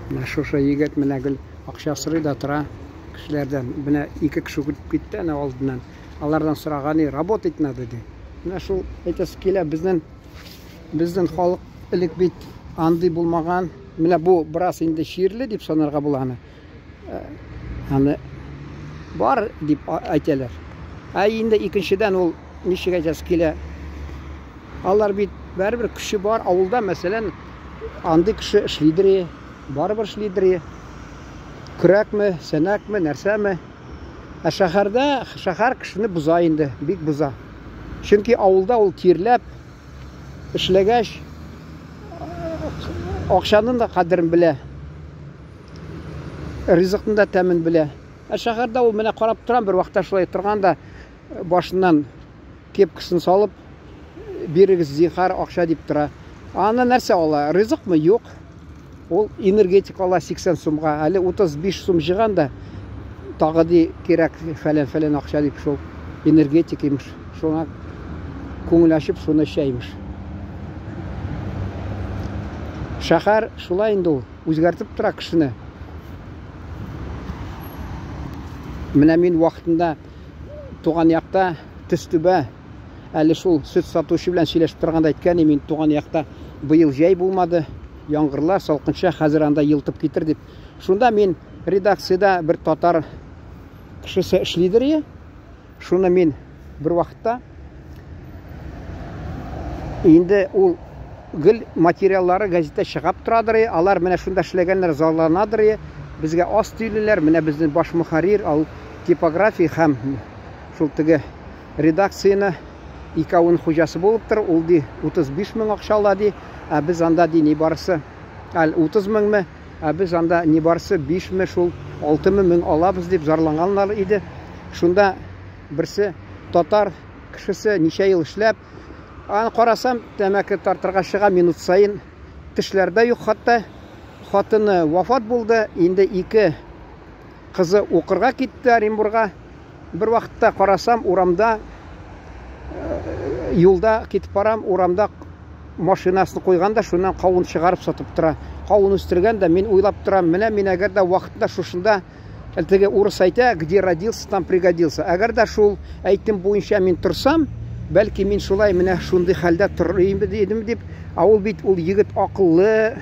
Менә шушы егет менә гел акча сорый да тора кешеләрдән. Менә ике кеше үтеп китте әнә алдыннан. Алардан сораган, работать надо, ди. Менә шул әйтәсе килә, безнең халык элек бит андый булмаган. Менә бу бераз инде чирле дип санарга була аны. Аны бар дип әйтәләр. Ә инде икенчедән ул ничек әйтәсе килә? Алар бит бәрібір күші бар. Авылда, мәсәлән, андый кеше эшлидер, барыбер эшлидер. Көрәкме, сәнәкме, нәрсәме? Ә шәһәрдә, шәһәр кешене боза инде, бик боза. Чөнки авылда ул тирләп эшләгәч, акчаның да кадерен белә. Ризыкның да тәмен белә. Ә шәһәрдә ул менә карап торам, бер вакытта шулай торган да башыннан кепкасын салып, бирегез зинһар акча дип тора. Аны нәрсә ала? Ризыкмы? Юк. Ул энергетик ала 80 сумга. Әле 35 сум җыйган да тагы ди кирәк фәлән-фәлән акча дип шул энергетик имеш. Шуңа күңел ачып шуны эчә имеш. Шәһәр шулай инде ул, үзгәртеп тора кешене. Менә мин вакытында туган якта Төстүбә әле шул сөт сатучы белән сөйләшеп торганда әйткән мин туган якта быел җәй булмады, яңгырлар, салкынча, хәзер анда елтып китер дип. Шунда мин редакциядә бер татар кешесе эшлидер. Шуны мин бер вакытта инде ул гел материаллары газетта чыгап торадыр, алар менә шунда эшләгәннәр зарланадыр, безгә аз түлиләр, менә безнең баш мөхәррир ал типография һәм шул теге редакцияне икәвен хуҗасы булып тор, ул ди 35 мең акча ала ди, ә без анда ди ни барысы, әл 30 меңме, ә без анда ни барысы 5 ме шул 6 мең алабыз дип зарланганнар иде. Шунда берсе татар кешесе ничә ел эшләп, аны карасам, тәмәке тартырга чыга минут саен, тешләр дә юк хәтта. Хатыны вафат булды, инде ике кызы укырга китте Оренбурга. Бер вакытта карасам, урамда юлда китеп барам, урамда машинасын куйган да, шуннан кавын чыгарып сатып тора. Кавын үстергән дә, мин уйлап торам, менә мин әгәр дә вакытында шушында теге урыс әйтә, где родился, там пригодился. Әгәр дә шул әйтем буенча мин торсам, бәлки мин шулай менә шундый хәлдә торыр идем дип, ә ул бит ул егет акыллы,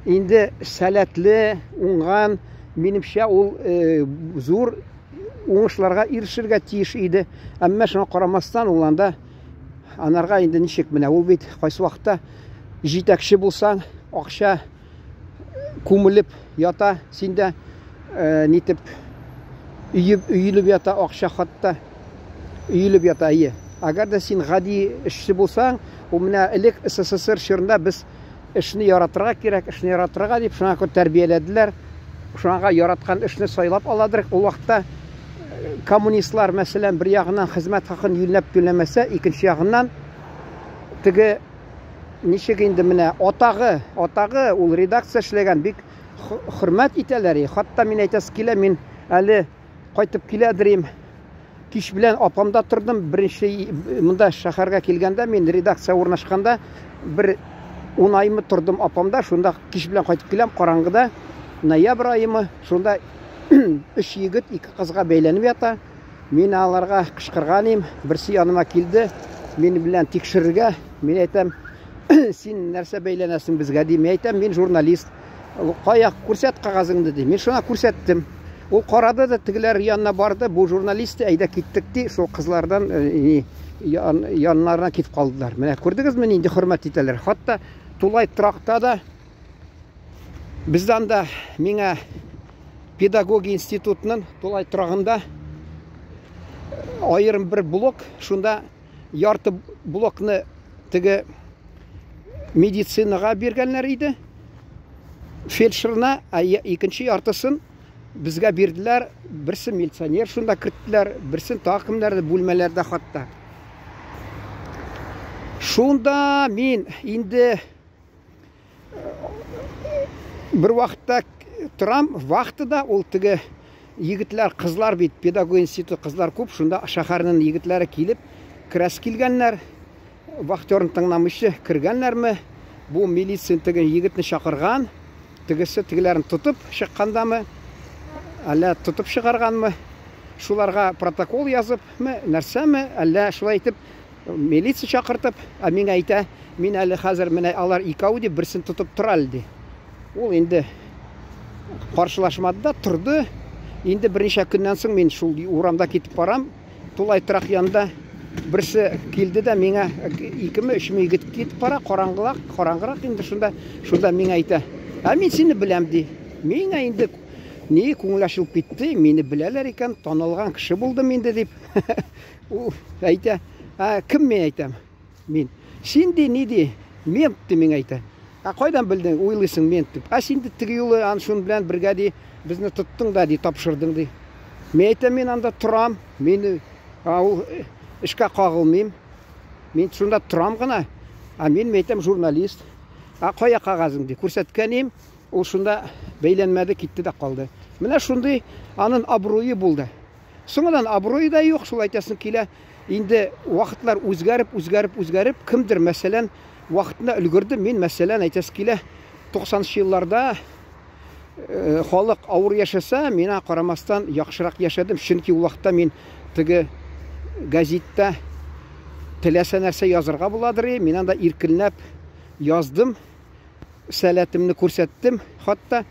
инде сәләтле, уңган, минемчә ул зур уңышларга ирешергә тиеш иде. Әмма шуңа карамастан ул анда анарга инде ничек менә ул бит кайсы вакытта җитәкче булсаң, акча күмелеп ята синдә, нитеп өелеп ята акча хатта өелеп ята, әйе. Әгәр дә син гади эшче булсаң, ул менә элек СССР чорында без эшне яратырга кирәк, эшне яратырга дип шуңа күрә тәрбияләделәр. Шуңа яраткан эшне сайлап аладыр. Ул вакытта коммунистлар, мәсәлән, бер ягыннан хезмәт хакын юньләп түләмәсә, икенче ягыннан теге ничек инде менә атагы, атагы ул редакция эшләгән бик хөрмәт итәләр. Хатта мин әйтәсе килә, мин әле кайтып киләдерим. Кич белән апамда тордым. Беренче монда шәһәргә килгәндә, мин редакция урнашканда бер 10 аймы тордым апамда. Шунда кич белән кайтып киләм, караңгыда, ноябрь аемы. Шунда өч егет, ике кызга бәйләнеп ята. Мин аларга кычкырган идем. Берсе яныма килде, мине белән тикшерергә. Мин әйтәм, син нәрсә бәйләнәсең безгә, ди. Мин әйтәм, мин журналист. Кая, күрсәт кәгазеңне, ди. Мин шуңа күрсәттем. Ул карады да, тегеләр янына барды, бу журналист, әйдә киттек, ди. Шул кызлардан яннарына китеп калдылар. Менә күрдегезме, нинди хөрмәт итәләр. Хатта тулай торакта да бездә анда миңа педагогия институтының тулай торагында аерым бер блок, шунда ярты блокны теге медицинага биргәннәр иде, фельдшерына, ә икенче яртысын безгә бирделәр. Берсе милиционер шунда керттеләр, берсен тагы кемнәрдер бүлмәләрдә хатта. Шунда мин инде бер вакытта торам, вахтада ул теге егетләр, кызлар бит, педагог институты кызлар күп, шунда шәһәрнең егетләре килеп, керәс килгәннәр, вахтерны тыңламыйча кергәннәрме, Бу милиция теге егетне чакырган, тегесе тегеләрен тотып чыккандамы, әллә тотып чыгарганмы, шуларга протокол языпмы, нәрсәме, әллә шулай итеп милиция чакыртып, ә миңа әйтә, мин әле хәзер менә алар икәү дип, берсен тотып тор әле ди. Ул инде каршылашмады да, торды. Инде берничә көннән соң мин шул урамда китеп барам, тулай торак янында берсе килде дә миңа икеме, өчме егет китеп бара, караңгылак, караңгырак инде шунда, шунда миңа әйтә, ә мин сине беләм ди. Миңа инде ни күңел ачылып китте, мине беләләр икән, танылган кеше булдым инде дип. Ул әйтә, ә кем мин әйтәм? Мин. Син ди, ни ди? Мент ди миңа әйтә. Ә кайдан белдең, уйлыйсың мент дип? Ә син ди теге юлы ан шун белән бергә ди, безне тоттың да ди, тапшырдың ди. Мин әйтәм, мин анда торам, мин ул эшкә кагылмыйм. Мин шунда торам гына. Ә мин, мин әйтәм, журналист. Ә кая кагазың ди? Күрсәткәнем, ул шунда бәйләнмәде, китте дә калды. Менә шундый анын абруе булды. Соңыннан абруе да юк, шул әйтәсем килә. Инде вакытлар үзгәреп, үзгәреп, үзгәреп, кемдер, мәсәлән, вакытында өлгерде. Мин, мәсәлән, әйтәсем килә, 90 елларда э, халык авыр яшәсә, миңа карамастан яхшырак яшәдем. Чөнки ул вакытта мин теге газетта теләсә нәрсә язырга буладыр, мин анда иркенләп яздым, сәләтемне күрсәттем. Хатта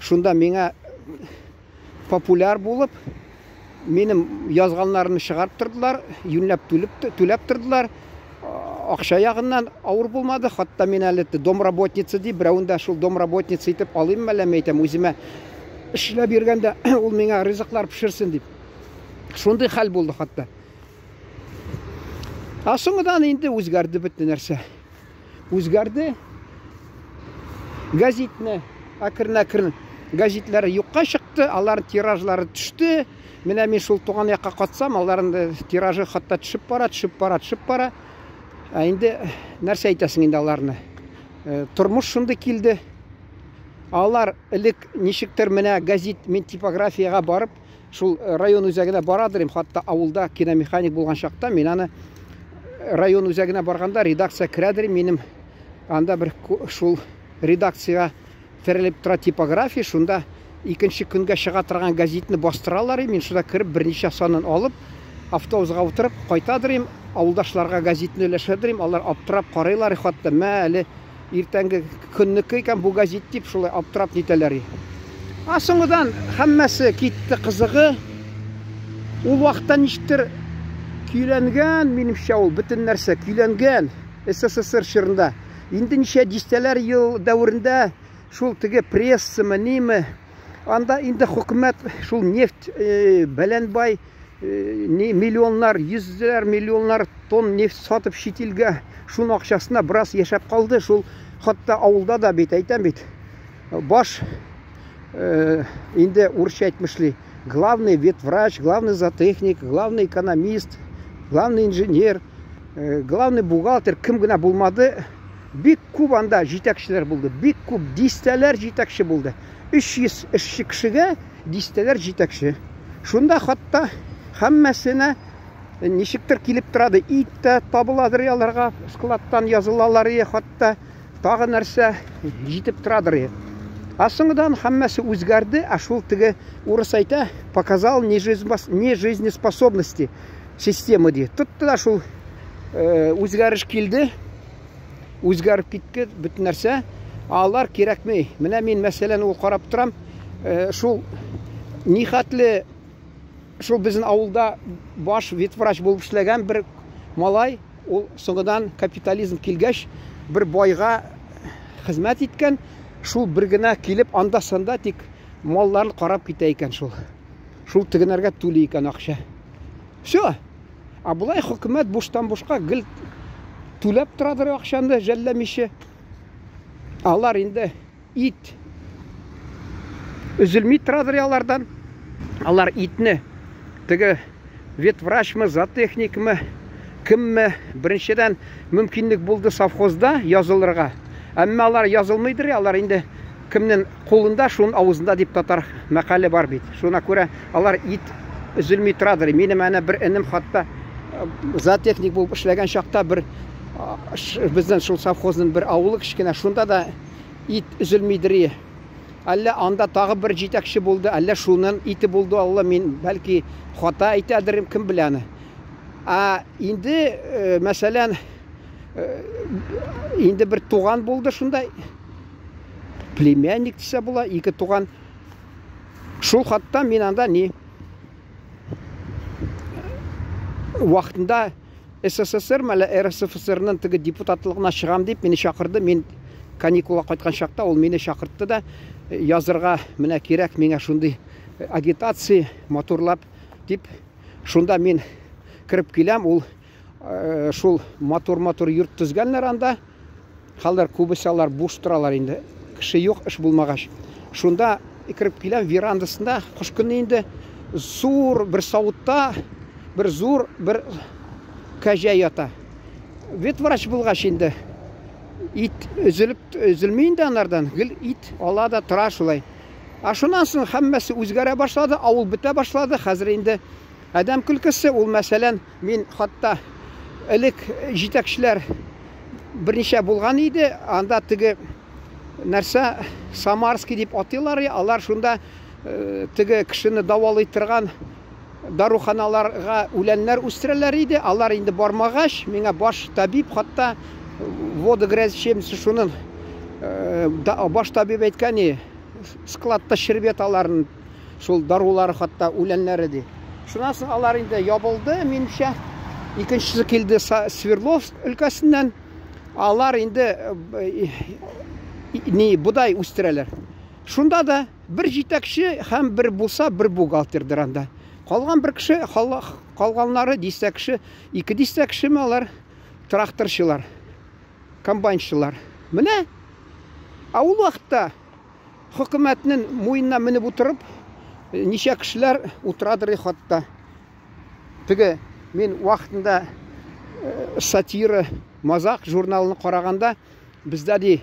шунда миңа популяр булып, минем язганнарымны чыгарып тордылар, юньләп түлеп, түләп тордылар. Акча ягыннан авыр булмады. Хатта мин әле домработница дип, берәүне дә шул домработница итеп алыйм әллә, мин әйтәм, үземә эшләп йөргәндә ул миңа ризыклар пешерсен дип. Шундый хәл булды хатта. Ә соңыдан инде үзгәрде бөтен нәрсә. Үзгәрде. Газетны әкрен-әкрен газетләре юкка чыкты, алар тиражлары төште. Менә мин шул туган якка катсам, аларның тиражы хатта төшеп бара, төшеп бара, төшеп бара. Ә инде нәрсә әйтәсең инде аларны? Э, тормыш шундый килде. Алар элек ничектер менә газет мин типографиягә барып, шул э, район үзәгенә барадыр идем, хатта авылда киномеханик булган чакта мин аны э, район үзәгенә барганда редакция керәдер минем анда бер шул редакциягә терелеп тора типография, шунда икенче көнгә чыга торган газетны бастыралар, мин шунда кереп берничә санын алып, автобусга утырып кайтадыр идем, авылдашларга газетны өләшәдер идем, алар аптырап карыйлар, хатта мә әле иртәнге көннеке икән бу газет дип шулай аптырап нитәләр. А соңыдан һәммәсе китте кызыгы. Ул вакытта ничектер көйләнгән, минемчә ул бөтен нәрсә көйләнгән СССР чорында. Инде ничә дистәләр ел дәверендә шул теге прессамы, ниме, анда инде хөкүмәт шул нефть э, бәләнбай э, не миллионнар, йөзләр миллионнар тонн нефть сатып чит илгә, шуның акчасына бераз яшәп калды. Шул хатта авылда да бит әйтәм бит. Баш э, инде урысча әйтмешли, главный ветврач, главный зоотехник, главный экономист, главный инженер, главный бухгалтер кем генә булмады, бик күп анда җитәкчеләр булды, бик күп дистәләр җитәкче булды. 300 эшче кешегә дистәләр җитәкче. Шунда хатта һәммәсенә ничектер килеп торады. Ит тә табыладыр аларга, складтан язылалар, хатта тагы нәрсә җитеп торадыр. А соңыдан һәммәсе үзгәрде, а шул теге урыс әйтә, показал нежизнеспособности системы ди. Тотты да шул үзгәреш килде, үзгәреп китте бөтен нәрсә. Алар кирәкми. Менә мин мәсәлән ул карап торам, шул нихәтле шул безнең авылда баш ветврач булып эшләгән бер малай, ул соңыдан капитализм килгәч бер байга хезмәт иткән, шул бер генә килеп анда-санда тик малларын карап китә икән шул. Шул тегенәргә түли икән акча. Все. А болай хөкүмәт буштан бушка гел түләп торадыр акчаны жәлләмичә. Алар инде ит өзелми торадыр алардан. Алар итне теге ветврачмы, зоотехникмы, кемме, беренчедән мөмкинлек булды совхозда язылырга. Әмма алар язылмыйдыр, алар инде кемнең кулында, шуның авызында дип татар мәкале бар бит. Шуңа күрә алар ит өзелми торадыр. Минем әнә бер энем хатта зоотехник булып эшләгән чакта бер Безнең шул совхозның бер авылы кечкенә, шунда да ит өзелмидер. Әллә анда тагы бер җитәкче булды, әллә шунын ите булды, алла мин бәлки хата әйтәдерем, кем белә аны. Ә инде, мәсәлән, инде бер туган булды шунда, племянник дисә була, ике туган. Шул хатта мин анда ни вакытында СССР мәлә РСФСРның теге депутатлыгына чыгам дип мине чакырды. Мин каникулга кайткан чакта ул мине чакыртты да язырга менә кирәк миңа шундый агитация матурлап дип. Шунда мин кереп киләм, ул шул матур-матур йорт төзгәннәр анда. Хәлләр күбесе алар буш торалар инде. Кеше юк, эш булмагач. Шунда кереп киләм, верандасында кыш көне инде зур бер савытта бер зур бер кәҗә ята. Ветврач булгач инде ит өзелеп өзелми инде анардан. Гел ит ала да тора шулай. А шуннан соң һәммәсе үзгәрә башлады, авыл бетә башлады. Хәзер инде адәм көлкесе ул, мәсәлән, мин хатта элек җитәкчеләр берничә булган иде, анда теге нәрсә Самарский дип атыйлар, алар шунда теге кешене дәвалый торган даруханаларга үләннәр үстерәләр иде. Алар инде бармагач, миңа баш табиб хатта вода грязь чемсы шунын баш табиб әйткән, складта череп яталарын шул дарулары хатта үләннәре ди. Шуннан соң алар инде ябылды, минемчә. Икенчесе килде Свердловск өлкәсеннән. Алар инде ни бодай үстерәләр. Шунда да бер җитәкче һәм бер булса бер бухгалтердыр анда. Калган бер кеше, калганнары дистә кеше, ике дистә кешеме алар тракторчылар, комбайнчылар. Менә ә ул вакытта хөкүмәтнең муенына менеп утырып, ничә кешеләр утырадыр хатта. Теге мин вакытында сатира, мазак журналын караганда, бездә ди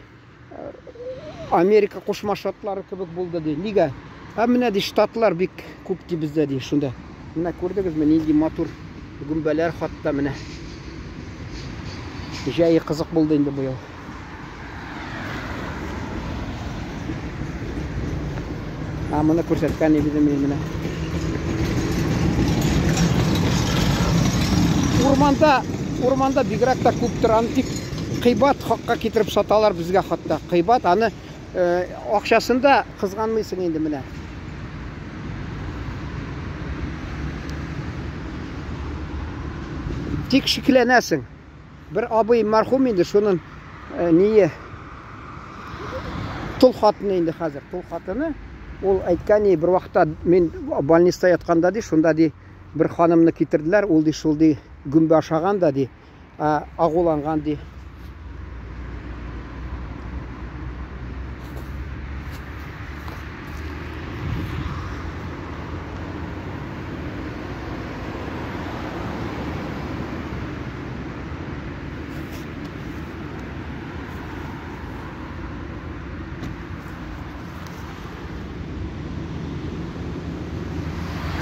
Америка Кушма Штатлары кебек булды ди. Нигә? Ә менә ди штатлар бик күп ди бездә ди шунда. Менә күрдегезме, нинди матур гөмбәләр хатта менә. Җәе кызык булды инде быел. Ә моны күрсәткән идем мин менә. Урманда, урманда бигрәк тә күп тора, аны тик кыйбат хакка китереп саталар безгә хатта. Кыйбат, аны акчасын да кызганмыйсың инде менә. Тик шикләнәсең. Бер абый мәрхүм инде, шунын ние тол хатыны инде хәзер, тол хатыны. Ул әйткән, бер вакытта мин больниста ятканда ди, шунда ди бер ханымны китерделәр, ул ди шул ди гөмбә ашаган да ди, агуланган ди.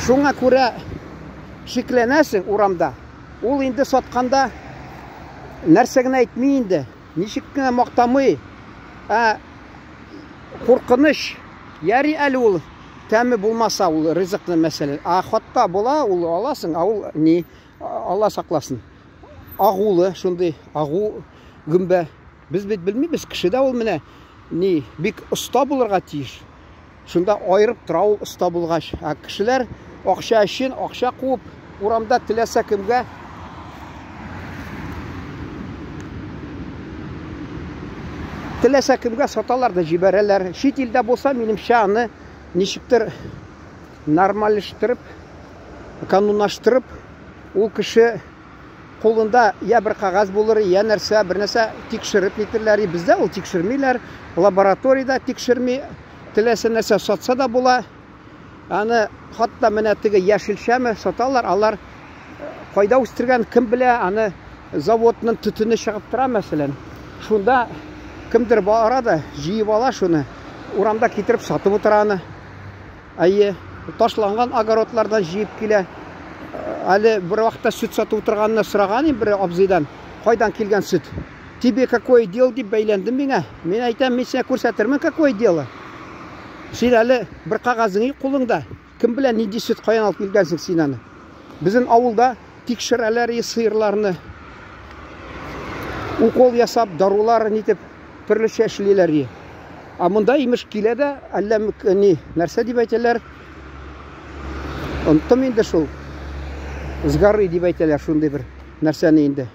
Шуңа күрә шикләнәсең урамда. Ул инде сатканда нәрсә генә әйтми инде, ничек кенә мактамый. Ә куркыныч, яри әле ул тәме булмаса ул ризыкны мәсәлән. Ә хатта була, ул аласың, ә ул ни, Алла сакласын. Агулы, шундый агу гөмбә. Без бит белмибез, кеше дә ул менә ни, бик оста булырга тиеш. Шунда аерып тора ул оста булгач. Ә кешеләр акча өчен, акча куып, урамда теләсә кемгә теләсә кемгә саталар да җибәрәләр. Чит илдә булса, минемчә, аны ничектер нормальләштереп, канунлаштырып, ул кеше кулында я бер кәгазь булыр, я нәрсә, бер нәрсә тикшереп нитерләр. Бездә ул тикшермиләр, лабораториядә тикшерми, теләсә нәрсә сатса да була. Аны хатта менә теге яшелчәме саталар, алар кайда үстергән, кем белә, аны заводның төтене чыгып тора, мәсәлән. Шунда кемдер бара да җыеп ала шуны, урамда китереп сатып утыра аны. Әйе, ташланган огородлардан җыеп килә. Әле бер вакытта сөт сатып утырганны сораган идем бер абзыйдан. Кайдан килгән сөт? Тебе какое дело дип бәйләнде миңа. Мин әйтәм, мин сиңа күрсәтермен какое дело. Син әле бер кәгазең юк кулыңда. Кем белә нинди сөт каян алып килгәнсең син аны. Безнең авылда тикшерәләр и сыерларны. Укол ясап, дарулар нитеп төрлечә эшлиләр и. А монда имеш килә дә, әллә ни, нәрсә дип әйтәләр? Оныттым инде шул. С горы дип әйтәләр шундый бер нәрсәне инде.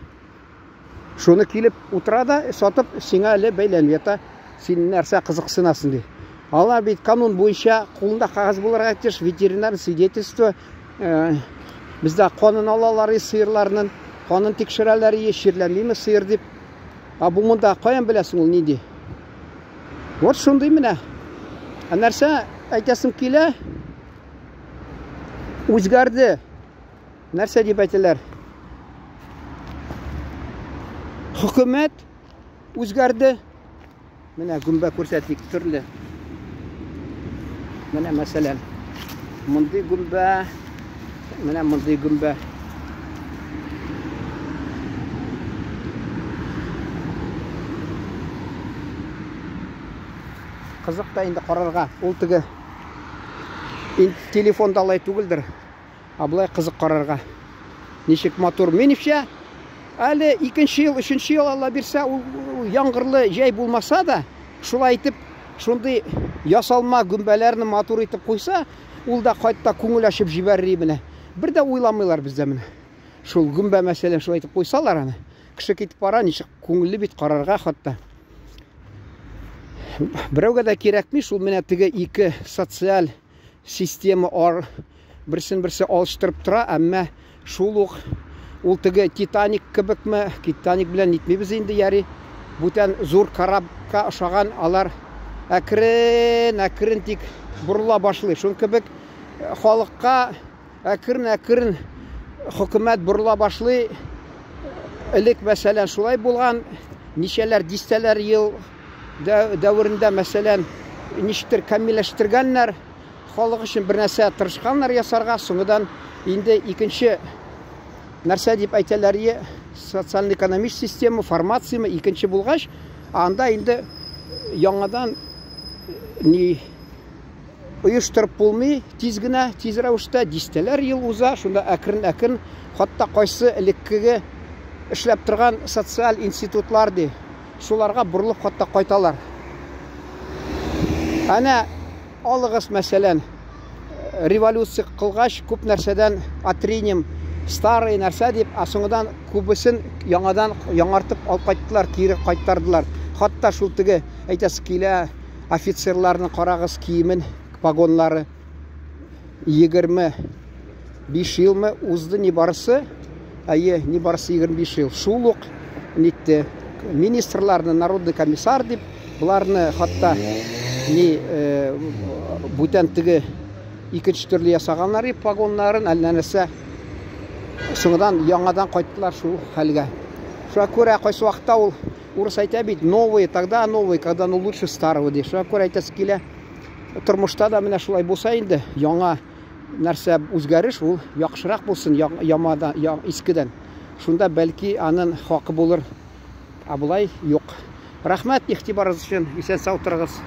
Шуны килеп утыра да, сатып, сиңа әле бәйләнеп ята. Син нәрсә кызыксынасың ди. Алар бит канун буенча кулында кәгазь булырга тиеш, ветеринар свидетельство. Э, бездә канын алалар сыерларның, канын тикшерәләр, чирләмиме сыер дип. А бу монда каян беләсең ул нинди? Вот шундый менә. Ә нәрсә әйтәсем килә? Үзгәрде. Нәрсә дип әйтәләр? Хөкүмәт үзгәрде. Менә гөмбә күрсәтик төрле. Менә мәсәлән, мондый гөмбә, менә мондый гөмбә. Кызык та инде карарга. Ул теге телефонда алай түгелдер. Ә болай кызык карарга. Ничек матур. Минемчә, әле икенче ел, өченче ел Алла бирсә, ул яңгырлы җәй булмаса да, шулай итеп, шундый ясалма гөмбәләрне матур итеп куйса, ул да кайтта күңел ачып җибәрер менә. Бер дә уйламыйлар бездә менә. Шул гөмбә мәсәлән шулай итеп куйсалар аны. Кеше китеп бара, ничек күңелле бит карарга хәтта. Берәүгә дә кирәкми шул менә теге ике социаль система ар берсен берсе алыштырып тора, әмма шул ук ул теге Титаник кебекме, Титаник белән нитмибез инде, яри. Бүтән зур корабка ошаган алар әкрен, әкрен тик борыла башлый. Шун кебек э, халыкка әкрен, әкрен хөкүмәт борыла башлый. Элек, мәсәлән, шулай булган, ничәләр дистәләр ел дәверендә, мәсәлән, ничектер камилләштергәннәр, халык өчен бер нәрсә тырышканнар ясарга, соңыдан инде икенче нәрсә дип әйтәләр, социально-экономический система, формацияме икенче булгач, анда инде яңадан ни оештырып булмый, тиз генә, тиз рәвештә дистәләр ел уза, шунда әкрен-әкрен хатта кайсы элеккеге эшләп торган социаль институтлар ди, шуларга борылып хатта кайталар. Әнә алыгыз, мәсәлән, революция кылгач, күп нәрсәдән отринем старый нәрсә дип, ә соңыдан күбесен яңадан яңартып алып кайттылар, кире кайтардылар. Хатта шул теге әйтәсе килә, офицерларның карагыз киемен, погоннары 25 елмы узды нибарысы, әйе, нибарысы 25 ел. Шул ук нитте. Министрларны народный комиссар дип, боларны хатта ни э, бүтән теге икенче төрле ясаганнар и погоннарын, әллә нәрсә. Соңдан яңадан кайттылар шул хәлгә. Шуңа күрә кайсы вакытта ул урыс әйтә бит, новые тогда новые, когда ну лучше старого ди. Шуңа күрә әйтәсе килә, тормышта да менә шулай булса инде, яңа нәрсә үзгәреш ул яхшырак булсын ямадан, искедән. Шунда бәлки анын хакы булыр. Ә болай юк. Рәхмәт игътибарыгыз өчен. Исән сау торыгыз.